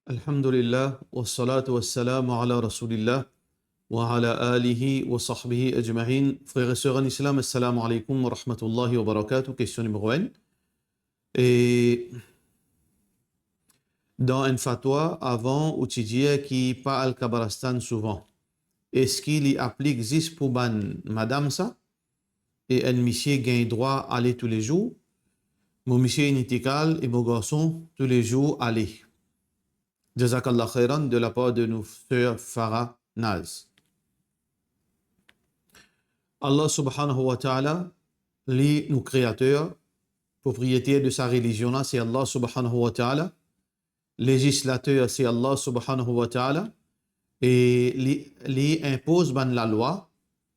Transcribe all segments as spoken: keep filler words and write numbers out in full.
Alhamdulillah, wassalatu wassalamu ala Rasoulillah, wa ala alihi wa sahbihi ajmain. Frer e ser an Islam, assalamu alaikum wa rahmatullahi wa barakatuh. Kestion nimero enn. E dan enn fatwa avan ou ti dir ki pa al kabarastan souvan, eski li aplik zis pou bann madam sa? E enn misie gagn drwa ale toulezour? Mo misie inn intikal e mo garson toulezour ale. Jazakallah khairan, de la part de nou ser Farah Naz. Allah subhanahu wa ta'ala, li nou kreater, propriyeter de sa relizion la, se Allah subhanahu wa ta'ala. Lezislater, se Allah subhanahu wa ta'ala. E li, li inpoz bann lalwa,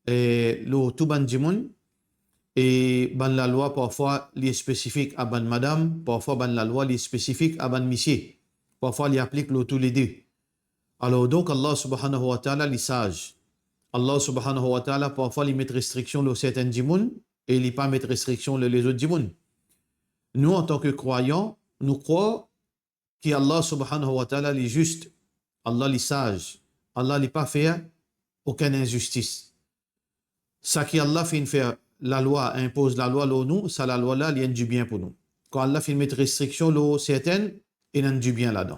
e, lor tou bann dimoun. E bann lalwa, parfwa, li spesifik a bann madam, parfwa, bann lalwa, li spesifik a bann misie. Parfwa, li aplik lor toulede. Alor, donk, Allah subhanahu wa ta'ala, li saz. Allah subhanahu wa ta'ala, parfwa, li met restriksion lor sertin dimoun e li pa met restriksion lor lezot dimoun. Nou, antan ke krwayan, nou krwar ki Allah subhanahu wa ta'ala, li zis, Allah, li saz, Allah, li pa fer okenn inzistis. Sa ki Allah finn fer lalwa, inpoz lalwa lor nou, sa lalwa la, li enn dibien pou nou. Kan Allah finn met restriksion lor sertin, ena enn dibien ladan.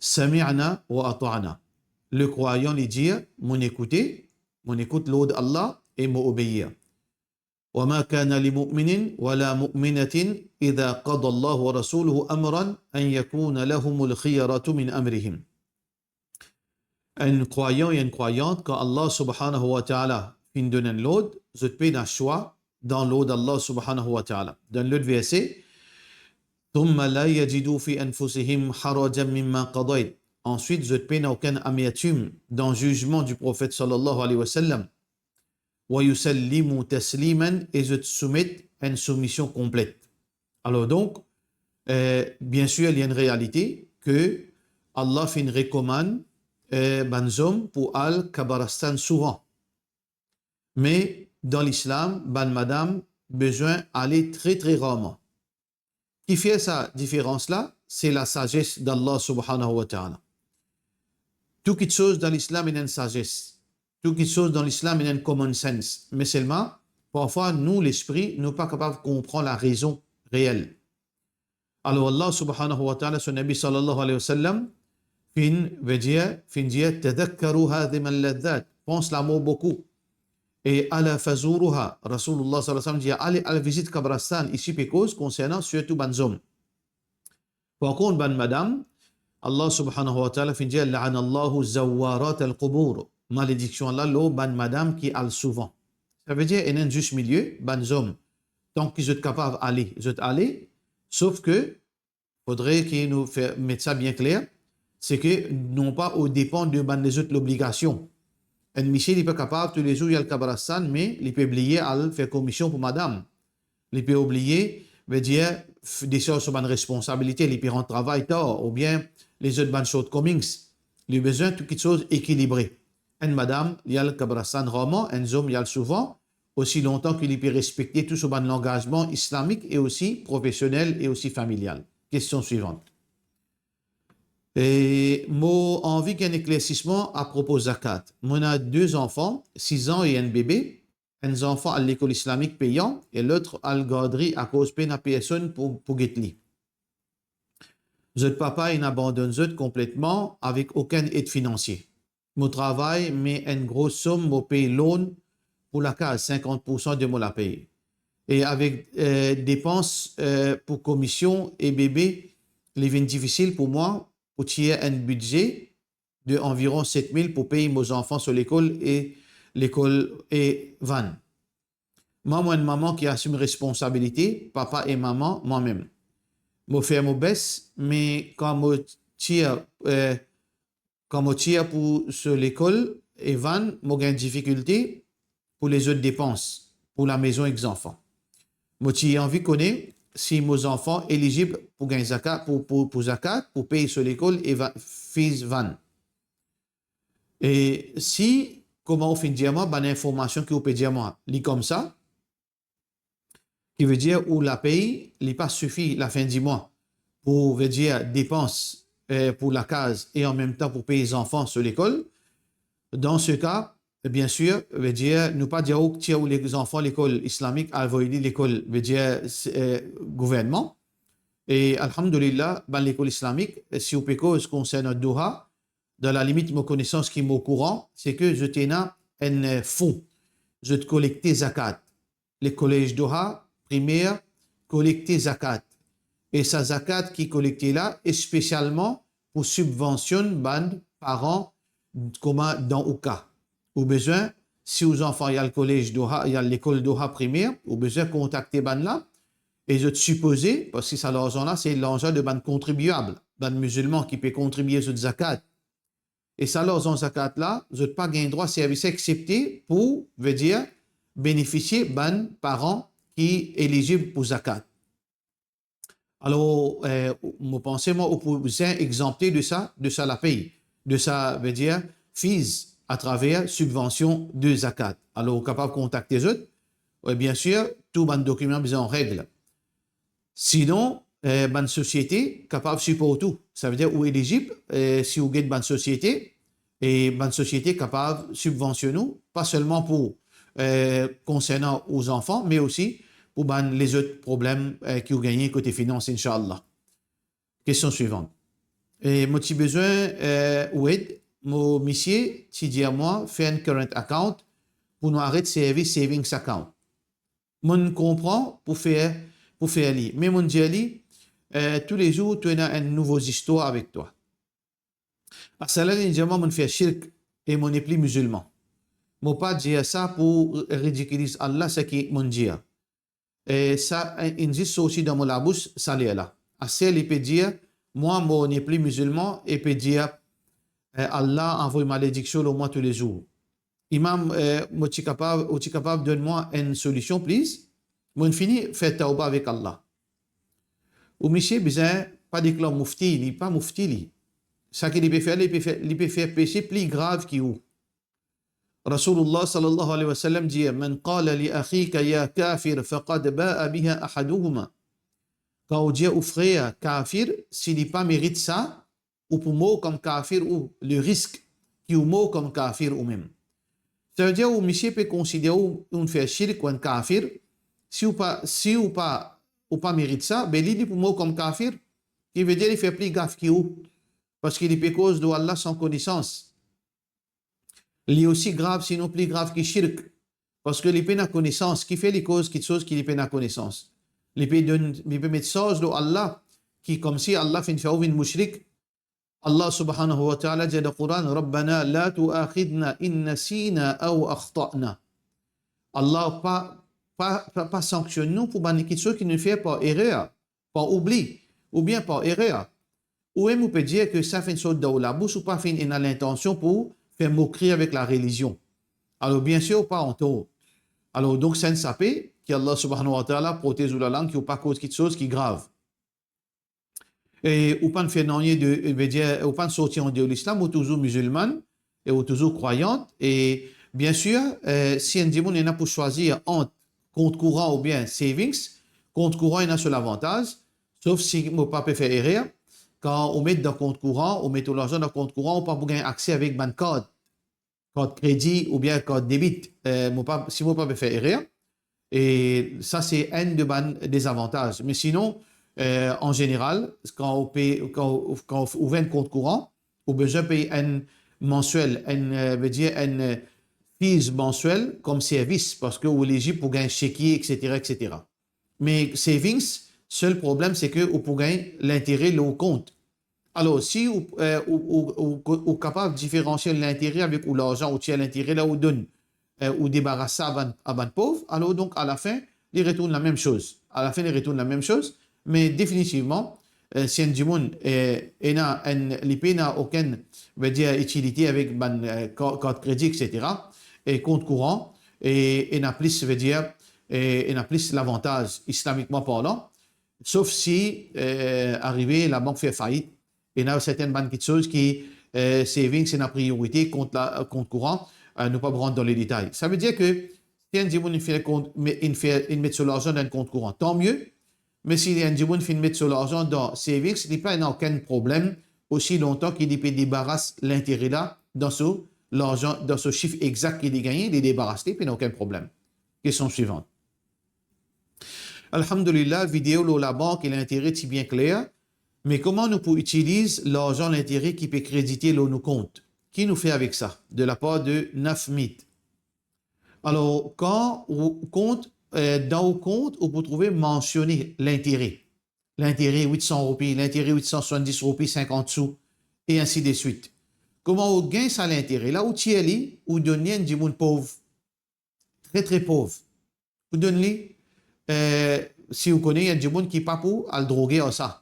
Sami'na wa ata'na. Le krwayan, li dir, mo ekoute, mo ekout lord Allah e mo obeir. Wa ma kana li mu'minin wa la mu'minatin idha qada Allahu wa rasuluhu amran an yakuna lahumul khiyaratu min amrihim. Enn krwayan e enn krwayant, kan Allah subhanahu wa ta'ala finn donn enn lord, zot pena swa dan lord Allah subhanahu wa ta'ala. Dan lot verse, thumma la yajidu fi anfusihim harajan mimma qadayt. Answit, zot pena okenn amertim dan zizman di Profet sallallahu alayhi wa sallam. Wa yusallimu tasliman, e zot soumet enn soumision konplet. Alor donk, eh, biensir, li enn realite ke Allah finn rekomann, eh, bann zom pou al kabarastan souvan. Me dan Lislam, bann madam bizin ale tre, tre rarman. Ki fer sa diferans la, se lasazes d'Allah subhanahu wa ta'ala. Tou kitsoz dan Lislam ena enn sazes. Tou kitsoz dan Lislam ena enn common sense. Me selman, parfwa, nou, lespri, nou pa kapav konpran larezon reel. Alor, Allah subhanahu wa ta'ala, so Nabi sallallahu alayhi wa sallam, finn, vedir, finn dir, tadhakkaru hadhimal ladhat, pans lamor boukou. E ala fazuruha, Rasoulullah sallallahu alayhi wa sallam dir, ale, al vizit kabrastan, isi pe koz konsernan sirtou bann zom. Par kont, bann madam, Allah subhanahu wa ta'ala finn dir, la'anallahu zawwarat al-qubur, malediksion la lor bann madam ki al souvan. Savedir, ena enn zis milie, bann zom, tanki zot kapav ale, zot ale, sof ke fodre ki nou fer, met sa bien kler, se ke non pa o depan de bann lezot lobligasion. Enn misie, li pe kapav toulezour li al kabrastan, me li pe bliye al fer komision pou madam. Li pe obliye, vedir, f-, desarz so bann responsabilite, li pe rant travay tar, oubien lezot bann shortcomings. Li bizin tou kitsoz ekilibre. Enn madam, li al kabrastan rarman, enn zom, li al souvan, osi lontan ki li pe respekte tou so bann langazman islamik e osi profesionel e osi familial. Kestion swivant. E mo anvi gagn eklersisman apropo zakat. Mo ena de zanfan, sis an e enn bebe. Enn zanfan al lekol islamik peyan e lot al gardri akoz pena personn pou, pou get li. Zot papa inn abandonn zot konpletman avek okenn ed finansie. Mo travay, me enn gro som mo pey loan pou lakaz, sinkant poursan de mo lapey. E avek, eh, depans, eh, pou komision e bebe, li vinn difisil pou mwa pou tir enn bidze de anviron set mil pou pey mo zanfan so lekol e lekol e vann. Mwa, mo enn mama ki asim responsabilite papa e mama, mwa mem. Mo fer mo bes, me kan mo tir, eh, kan mo tir pou so lekol e vann, mo gagn difikilte pou lezot depans, pou lamezon ek zanfan. Mo ti anvi kone si mo zanfan elizib pou gagn zakat, pou, pou, pou zakat, pou pey so lekol e va-, fees vann. E si, kouma ou finn dir mwa, bann informasion ki ou pe dir mwa, li koumsa, ki vedir ou lapey, li pa sifi lafin di mwa pou, vedir, depans, eh, pou lakaz e an mem tan pou pey zanfan so lekol, dan se ka, biensir, vedir, nou pa dir ou tir ou le-, zanfan lekol islamik, al voy li lekol, vedir, se, eh, gouvernman. E alhamdulillah, bann lekol islamik, si ou pe koz konsernan Doha, dan lalimit mo konesans ki mo kouran, se ke zot ena enn, eh, fon, zot kolekte zakat. Le Collège Doha, primer, kolekte zakat. E sa zakat ki kolekte la, espesialman pou sibvansionn bann paran, kouma dan ou ka. Ou bizin, si ou zanfan li al kolez Doha, li al lekol Doha primer, ou bizin kontakte bann la, e zot sipoze, parski sa larzan la, se larzan de bann kontribiab, bann mizilman ki pe kontribie zot zakat. E sa larzan zakat la, zot pa gagn drwa servi sa, exsepte pou, vedir, benefisie bann paran ki elizib pou zakat. Alor, eh, mo panse, mwa, ou pou bizin egzanpte de sa, de sa lapey, de sa, vedir, fiz atraver sibvansion de zakat. Alor, ou kapav kontakte zot. E biensir, tou bann dokiman bizin an reg. Sinon, eh, bann sosiete kapav siport ou. Savedir ou elizib, eh, si ou get bann sosiete, e bann sosiete kapav sibvansionn ou, pa selman pou, eh, konsernan ou zanfan, me osi pou bann lezot problem, eh, ki ou gagne kote finans, inshallah. Kestion swivan. E mo ti bizin, eh, ou ed, mo misie ti dir mwa fer enn current account pou nou aret servi savings account. Mo'nn konpran pou fer, pou fer li. Me mo'nn dir li, eh, toulezour to ena enn nouvo zistwar avek twa. Asala linn dir mwa mo'nn fer shirk e mo nepli mizilman. Mo pa dir sa pou ridikiliz Allah, seki mo'nn dir. E sa, eh, inn zis sorti dan mo labous sa ler la. Aster li pe dir, mwa mo nepli mizilman, e pe dir, eh, Allah avoy malediksion lor mwa toulezour. Imam, eh, mo ti kapav, ou ti kapav donn mwa enn solision, please? Mo'nn fini fer tawba avek Allah. Ou misie bizin pa deklar mufti, li pa mufti li. Seki li pe fer, li pe fer, li pe fer pese pli grav ki ou. Rasoulullah sallallahu alayhi wa sallam dir, "Man qala li akhika ya kafir faqad ba'a biha ahaduhuma." Kan ou dir ou frer kafir, si li pa merit sa, ou pou mor kom kafir ou, le risk ki ou mor kom kafir ou mem. Savedir ou misie pe konsidere ou, ou fer shirk ou enn kafir, si ou pa, si ou pa, ou pa merit sa, be li, li pou mor kom kafir, ki vedir li fer pli grav ki ou, parski li pe koz lor Allah san konesans. Li osi grav, sinon pli grav ki shirk, parski li pena konesans, kifer li koz kiksoz ki li pena konesans. Li pe donn, li pe met sarz lor Allah, ki komsi Allah finn fer ou vinn mushrik. Allah subhanahu wa ta'ala dir dan Koran, "Rabbana la tu'akhidhna in nasina aw akhta'na." Allah pa, pa, pa, pa sanksionn nou pou bann kiksoz ki nou fer par erer, par oubli, oubien par erer. Ou mem ou pe dir ki sa finn sort dan ou labous, ou pa finn ena lintansion pou fer mokri avek larelizion. Alor, biensir, ou pa antor. Alor, donk, sa inn sape, ki Allah subhanahu wa ta'ala protez ou lalang, ki ou pa koz kiksoz ki grav. E ou pa'nn fer nanye de, vedir, ou pa'nn sorti andeor lislam, ou touzour mizilman, e ou touzour krwayant. E biensir, eh, si enn dimoun ena pou swazir ant kont kouran oubien savings, kont kouran ena so lavantaz, sof si mo pa pe fer erer, kan ou met dan kont kouran, ou met ou larzan dan kont kouran, ou pa pou gagn akse avek bann kart, kart kredi oubien kart debit, eh, mo pa, si mo pa pe fer erer. E sa se enn de bann dezavantaz. Me sinon, eh, an zeneral, kan ou pe, kan ou, kan ou ouver enn kont kouran, ou bizin pey enn mansiel, enn, eh, vedir enn, eh, fees mansiel kom servis, parski ou elizib pou gagn chekie, et cetera, et cetera. Me savings, sel problem se ki ou pou gagn lintere lor ou kont. Alor, si ou, eh, ou, ou, ou, ou kapav diferansie lintere avek ou larzan, ou tir lintere la ou donn, eh, ou debaras sa a bann, a bann pov, alor donk, alafin, li retourn lamem soz. Alafin, li retourn lamem soz, me definitivman, eh, si enn dimoun, eh, ena enn, li pena okenn, vedir, itilite avek bann, eh, ka-, kart kredi, et cetera, e kont kouran, e ena plis, vedir, e ena plis lavantaz, islamikman parlan, sof si, eh, arive labank fer fait, ena sertin bann kiksoz ki, eh, savings ena priyorite kont la, kont kouran, eh, nou pa pou rant dan le detay. Savedir ki si enn dimoun inn fer kont, me, inn fer, inn met so larzan dan enn kont kouran, tanmie, me si enn dimoun finn met so larzan dan savings, li pa ena okenn problem osi lontan ki li pe debaras lintere la dan so larzan, dan so sif exak ki li gagne, li debaras li, pena okenn problem. Kestion swivan. Alhamdulillah, video lor labank e lintere ti bien kler, me kouma nou pou itiliz larzan lintere ki pe kredite lor nou kont? Ki nou fer avek sa? De lapar de Nafmit. Alor, kan ou kont, eh, dan ou kont, ou pou trouve mansione lintere. Lintere wit san roupi, lintere wit san swasanndis roupi, sinkant sou, e ainsi de suite. Kouma ou gagn sa lintere la, ou tir li, ou donn li enn dimoun pov, tre, tre pov. Ou donn li, eh, si ou kone, enn dimoun ki pa pou al droge ar sa,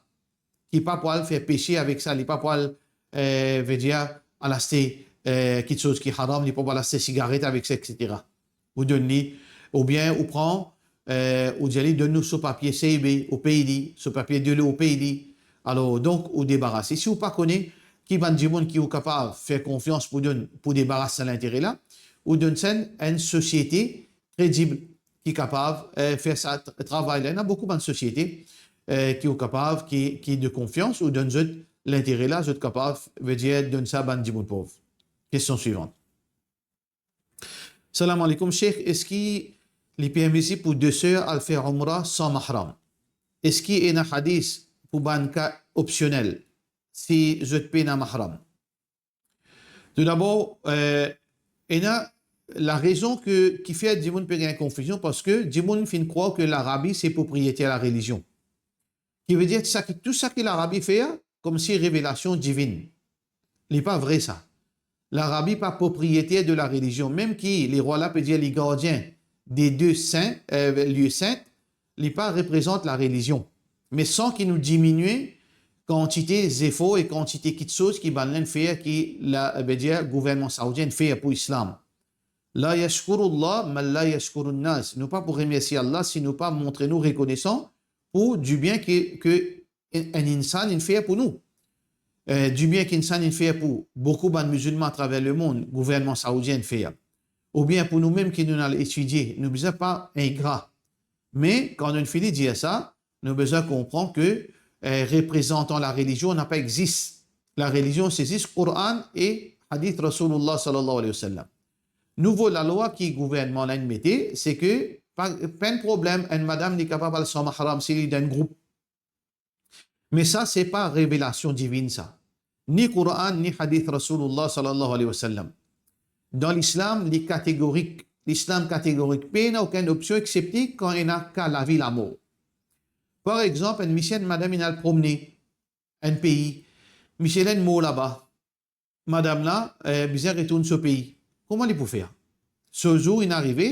ki pa pou al fer pese avek sa, li pa pou al, eh, vedir, al aste, eh, kiksoz ki haram, li pa pou al aste sigaret avek sa, et cetera. Ou donn li, oubien ou pran, eh, ou dir li, donn nou so papie C I B, ou pey li, so papie delo, ou pey li. Alor, donk, ou debarase. Si ou pa kone ki bann dimoun ki ou kapav fer konfians pou donn, pou debaras sa lintere la, ou donn sa enn sosiete kredib ki kapav, eh, fer sa tra-, travay la. Ena boukou bann sosiete, eh, ki ou kapav, ki, ki de konfians, ou donn zot lintere la, zot kapav, vedir, donn sa bann dimoun pov. Kestion swivan. Salam aleykoum, Sheikh. Eski li permisib pou de ser al fer Umra san mahram? Eski ena hadis pou bann ka opsionel, si zot pena mahram? Toudabor, eh, ena larezon ke, ki fer dimoun pe gagn konfizion, parski dimoun finn krwar ke Larabi se propriyeter larelizion. Ki vedir sa ki, tou sa ki Larabi fer, koumsi revelasion divinn. Li pa vre sa. Larabi pa propriyeter de larelizion, mem ki lerwa la pe dir li gardien de de sin, eh, lie sin, li pa reprezant larelizion. Me san ki nou diminie kantite zefor e kantite kiksoz ki bann la inn fer, ki la, vedir gouvernman saoudien inn fer pou islam. La yashkurullah man la yashkurun nas. Nou pa pou remersie Allah si nou pa montre nou rekonesan pou dibien ki, ki enn, enn insan inn fer pou nou. Eh, dibien ki insan inn fer pou boukou bann mizilman atraver lemond, gouvernman saoudien inn fer. Oubien pou nou mem ki nou al etidie, nou bizin pa ingra. Me kan nou fini dir sa, nou bizin konpran ke, eh, reprezantan larelizion napa exis. Larelizion se zis Koran e hadis Rasoulillah sallallahu alayhi wa sallam. Nouvo lalwa ki gouvernman la inn mete, se ke pa, pa enn problem, enn madam li kapav al san mahram si li dan enn group. Me sa, se pa revelasion divinn sa. Ni Koran, ni hadis Rasoulillah sallallahu alayhi wa sallam. Dan Lislam, li kategorik. Lislam kategorik. Pena okenn opsion exsepte kan ena ka lavi lamor. Par exanp, enn misie, enn madam inn al promne enn pei. Misie la inn mor laba. Madam la, eh, bizin retourn so pei. Kouma li pou fer? So zour inn arive,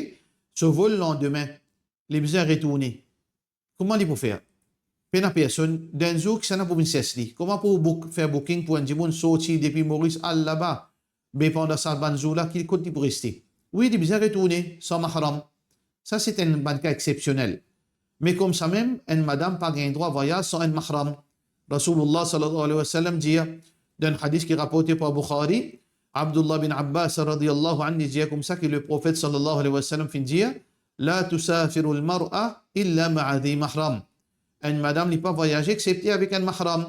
so vol landime, li bizin retourne. Kouma li pou fer? Pena personn. Dan enn zour, kisannla pou vinn sers li? Kouma pou book, fer booking pou enn dimoun sorti depi Moris al laba? Be pandan sa bann zour la, ki kot li pou reste? Wi, li bizin retourne san mahram. Sa se enn bann ka exsepsionel. Me koumsamem, enn madam pa gagn drwa vwayaz san enn mahram. Rasoulillah sallallahu alayhi wa sallam dir, dan hadis ki raporte par Bukhari, Abdullah bin Abbas radiyallahu anhu dir koumsa ki Leprofet sallallahu alayhi wa sallam finn dir, "La tusafirul mar'a illa ma'a dhi mahram." Enn madam li pa vwayaze exsepte avek enn mahram.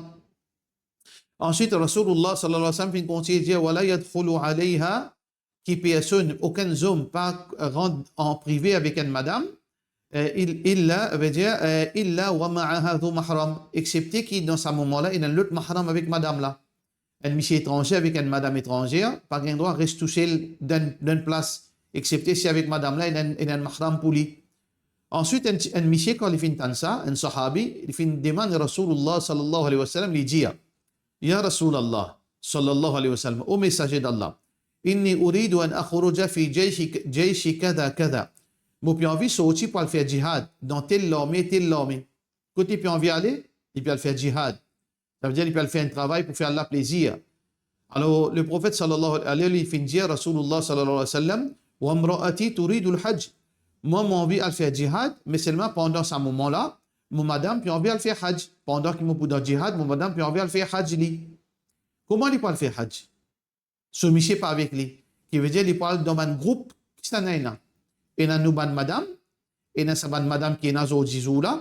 Answit, Rasoulillah sallallahu alayhi wa sallam finn kontigne dir, "Wa la yadkhulu alayha," ki personn, okenn zom pa rant an prive avek enn madam, eh, il-, illa, vedir, eh, "illa wa ma'aha dhu mahram," exsepte ki dan sa moman la, ena enn lot mahram avek madam la. Enn misie etranze avek enn madam etranzer pa gagn drwa res tousel dan, dan enn plas, exsepte si avek madam la, ena enn, ena enn mahram pou li. Answit, enn, enn misie, kan li finn tann sa, enn sahabi, li finn demann Rasoulillah sallallahu alayhi wa sallam, li dir, "Ya Rasoulillah sallallahu alayhi wa sallam, o Mesaze d'Allah, inni uridu an akhruja fi jayshi, jayshi kadha kadha." Mo pe anvi sorti pou al fer jihad dan tel larme, tel larme. Kot li pe anvi ale? Li pe al fer jihad. Savedir li pe al fer enn travay pou fer Allah plezir. Alor, Leprofet sallallahu alayhi wa sallam, li finn dir, Rasoulillah sallallahu alayhi wa sallam, "Wa imra'ati turidul hajj." Mwa, mo anvi al fer jihad, me selman pandan sa moman la, mo madam pe anvi al fer hajj. Pandan ki mo pou dan jihad, mo madam pe anvi al fer hajj li. Kouma li pou al fer hajj? So misie pa avek li. Ki vedir li pou al dan bann group, kisannla ena? Ena nou bann madam, ena sa bann madam ki ena zordi zour la,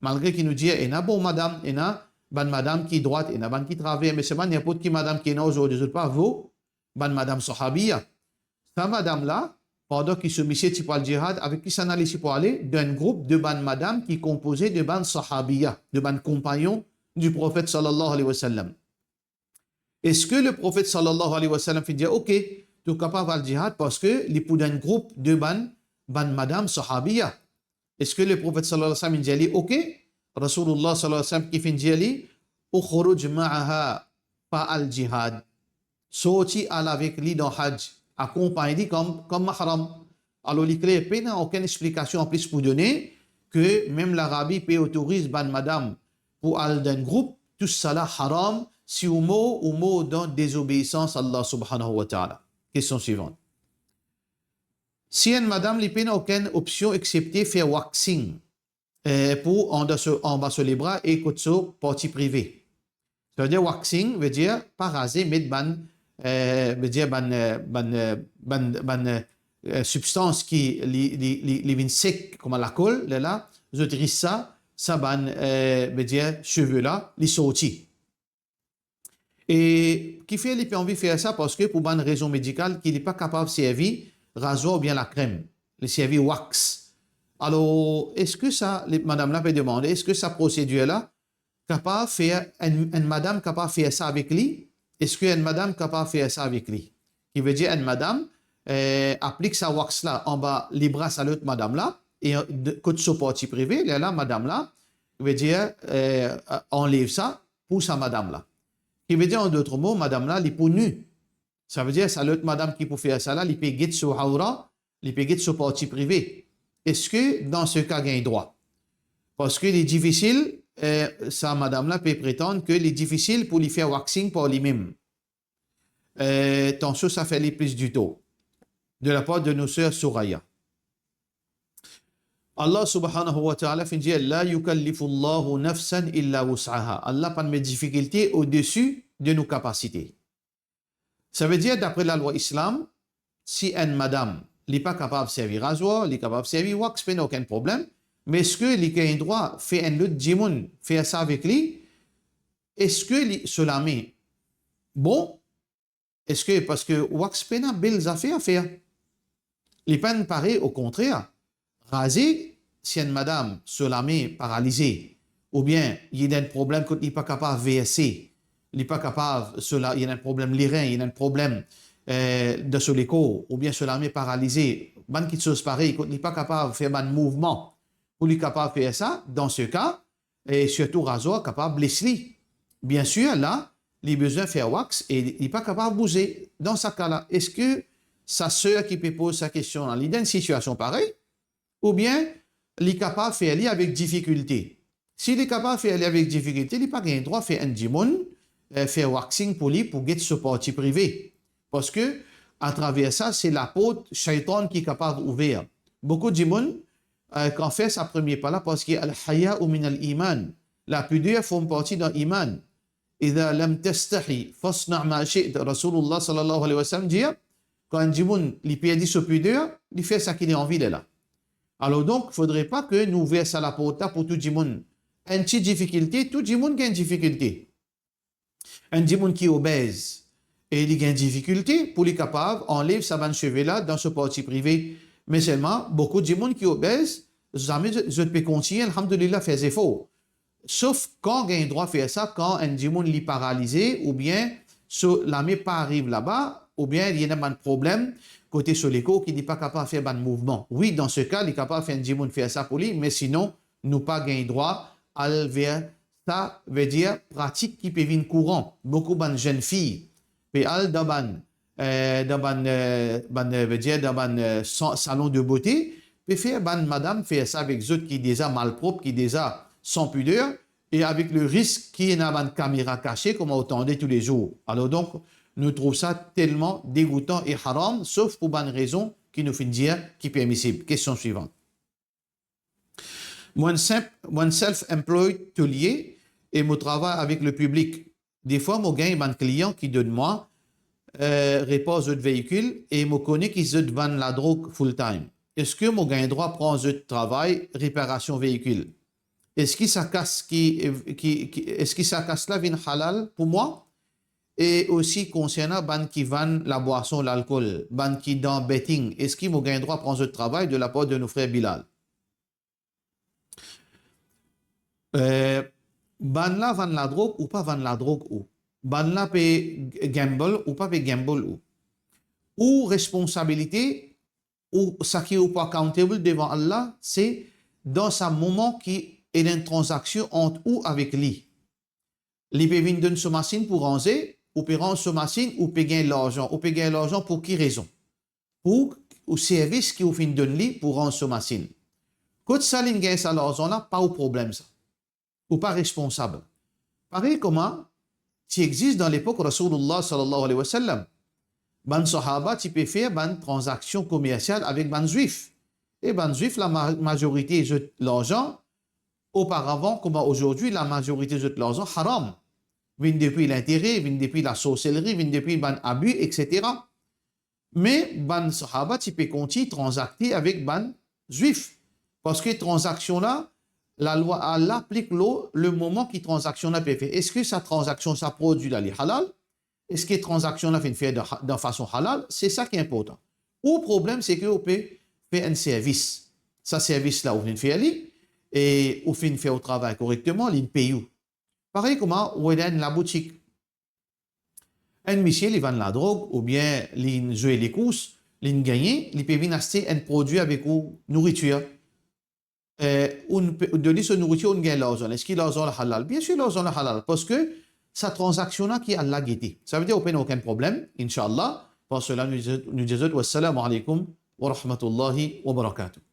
malgre ki nou dir ena bon madam, ena bann madam ki drwat, ena bann ki traver, me selman ninport ki madam ki ena ozordi, zot pa vo bann madam sahabiya. Sa madam la, pandan ki so misie ti pou al jihad, avek kisannla li ti pou ale? Dan enn group de bann madam ki konpoze de bann sahabiya, de bann konpagnon di Profet sallallahu alayhi wa sallam. Eski Leprofet sallallahu alayhi wa sallam finn dir, "Ok, to kapav al jihad," parski li pou dan enn group de bann, bann madam sahabiya? Eski Leprofet sallallahu alayhi wa sallam finn dir li, "Ok"? Rasoulullah sallallahu alayhi wa sallam ki finn dir li, "Ukhruj ma'aha, pa al jihad. Sorti al avek li dan haj, akonpagn li kom, kom mahram." Alor, li kler, pena okenn explikasion anplis pou done, ke mem Larabi pe otoriz bann madam pou al dan enn group, tousala haram, si ou mor, ou mor dan dezobeisans Allah subhanahu wa ta'ala. Kestion swivan. Si enn madam, li pena okenn opsion exsepte fer waxing, eh, pou anba so, anba so lebra e kot so parti prive. Savedir waxing, vedir pa raze, met bann, eh, vedir bann, eh, bann, eh, bann, bann, eh, eh, sibstans ki li, li, li, li vinn sek, kouma lakol, lerla, zot ris sa, sa bann, eh, vedir seve la, li sorti. E kifer li pe anvi fer sa? Parski pou bann rezon medikal ki li pa kapav servi razwar oubien lakrem, li servi wax. Alor, eski sa, li, madam la pe demande, eski sa prosedir la kapav fer, enn, enn madam kapav fer sa avek li? Eski enn madam kapav fer sa avek li? Ki vedir enn madam, eh, aplik sa wax la anba lebra sa lot madam la, e de, kot so parti prive, lerla madam la, vedir, eh, anlev sa pou sa madam la. Ki vedir, an dot mo, madam la, li pou ni. Savedir, sa lot madam ki pou fer sa la, li pe get so awra, li pe get so parti prive. Eski dan se ka gagn drwa? Parski li difisil, eh, sa madam la pe pretann ke li difisil pou li fer waxing par limem. Eh, tansion sa fer li plis ditor. De la part de nos sœurs Soraya. Allah subhanahu wa ta'ala finn dir, "La yukallifullahu nafsan illa wus'aha." Allah pa met difikilte odesi de nou kapasite. Savedir, dapre lalwa Islam, si enn madam, li pa kapav servi razwar, li kapav servi wax, pena okenn problem, me eski li gagn drwa fer enn lot dimoun fer sa avek li? Eski li, so lame bon? Eski, parski wax pena bel zafer a fer. Li pa'nn pare, okontrer, raze, si enn madam so lame paralize, oubien li ena enn problem kot li pa kapav verse, li pa kapav, so la, li ena enn problem lerin, li ena enn problem, eh, dan so lekor, oubien so lame paralize, bann kiksoz parey, kot li pa kapav fer bann mouvman pou li kapav fer sa, dan se ka, e sirtou razwar kapav bles li. Biensir, la, li bizin fer wax e li pa kapav bouze. Dan sa ka la, eski sa ser ki pe poz sa kestion la, li dan enn sitiasion parey, oubien li kapav fer li avek difikilte? Si li kapav fer li avek difikilte, li pa gagn drwa fer enn dimoun, eh, fer waxing pou li, pou get so parti prive. Parski, atraver sa, se laport shaytan ki kapav ouver. Boukou dimoun, eh, kan fer sa premie pa la, parski al-haya'u minal iman, lapider form parti dan iman. "Idha lam tastahi, fasna' ma shi'ta." Rasoulullah sallallahu alayhi wa sallam dir, kan enn dimoun, li perdi so pider, li fer seki li anvi, lerla. Alor donk, fodre pa ke nou ouver sa laport la pou tou dimoun. Enn ti difikilte, tou dimoun gagn difikilte. Enn dimoun ki obez e li gagn difikilte pou li kapav anlev sa bann seve la dan so parti prive. Me selman, boukou dimoun ki obez, zame zot, zot pe kontign, alhamdulillah, fer zefor. Sof kan gagn drwa fer sa, kan enn dimoun li paralize, oubien so lame pa ariv laba, oubien li ena bann problem kote so lekor ki li pa kapav fer bann mouvman. Wi, dan se ka, li kapav fer enn dimoun fer sa pou li, me sinon, nou pa gagn drwa al ver sa, vedir pratik ki pe vinn kouran. Boukou bann zenn fi pe al dan bann, eh, dan bann, eh, bann, eh, vedir dan bann, eh, sa-, salon de bote, pe fer bann madam fer sa avek zot ki deza malprop, ki deza san pider, e avek le risk ki ena bann kamera kase, kouma ou tande toulezour. Alor donk, nou trouv sa telman degoutan e haram, sof pou bann rezon ki nou finn dir ki permisib. Kestion swivan. Mo enn sinp, mo enn self-employed tolier e mo travay avek le piblik. Defwa mo gagn bann klian ki donn mwa, eh, repar zot veikil e mo kone ki zot vann ladrog full time. Eski mo gagn drwa pran zot travay reparasion veikil? Eski sa kas ki, ki, ki, eski sa kas la vinn halal pou mwa? E osi konsernan bann ki vann labwason, lalkol, bann ki dan betting, eski mo gagn drwa pran zot travay, de lapar de nou frer Bilal? Eh, bann la vann ladrog ou pa vann ladrog ou. Bann la pe gamble ou pa pe gamble ou. Ou responsabilite, ou seki ou pou accountable devan Allah, se dan sa moman ki ena enn tranzaksion ant ou avek li. Li pe vinn donn so masinn pou ranze, ou pe ranz so masinn, ou pe gagn larzan. Ou pe gagn larzan pou ki rezon? Pou ou servis ki ou finn donn li pou ranz so masinn. Kot sa linn gagn sa larzan la, pa ou problem sa. Ou pa responsab. Parey kouma ti exist dan lepok Rasoulillah sallallahu alayhi wa sallam. Bann sahaba ti pe fer bann tranzaksion komersial avek bann Zwif. E bann Zwif, lama-, mazorite zot larzan, oparavan, kouma azordi, lamazorite zot larzan haram. Vinn depi lintere, vinn depi lasorselri, vinn depi bann abi, et cetera. Me bann sahaba ti pe kontign tranzakte avek bann Zwif. Parski tranzaksion la, lalwa, Allah aplik lor lemoman ki tranzaksion la pe fer. Eski sa tranzaksion, sa prodwi la, li halal? Eski tranzaksion la finn fer dan, dan fason halal? Se sa ki inportan. Ou problem, se ki ou pe fer enn servis. Sa servis la, ou finn fer li, e ou finn fer ou travay korekteman, linn pey ou. Parey kouma ou ena enn laboutik. Enn misie, li vann ladrog, oubien linn zwe lekours, linn gagne, li pe vinn aste enn prodwi avek ou, nouritir. Eh, ou pe, ou donn li so nouritir, ou gagn larzan. Eski larzan la halal? Biensir, larzan la halal, parski sa tranzaksion la ki Allah gete. Savedir ou pena okenn problem, inshallah. Par sela, nou dir, nou dir zot, wassalamu alaykum wa rahmatullahi wa barakatuh.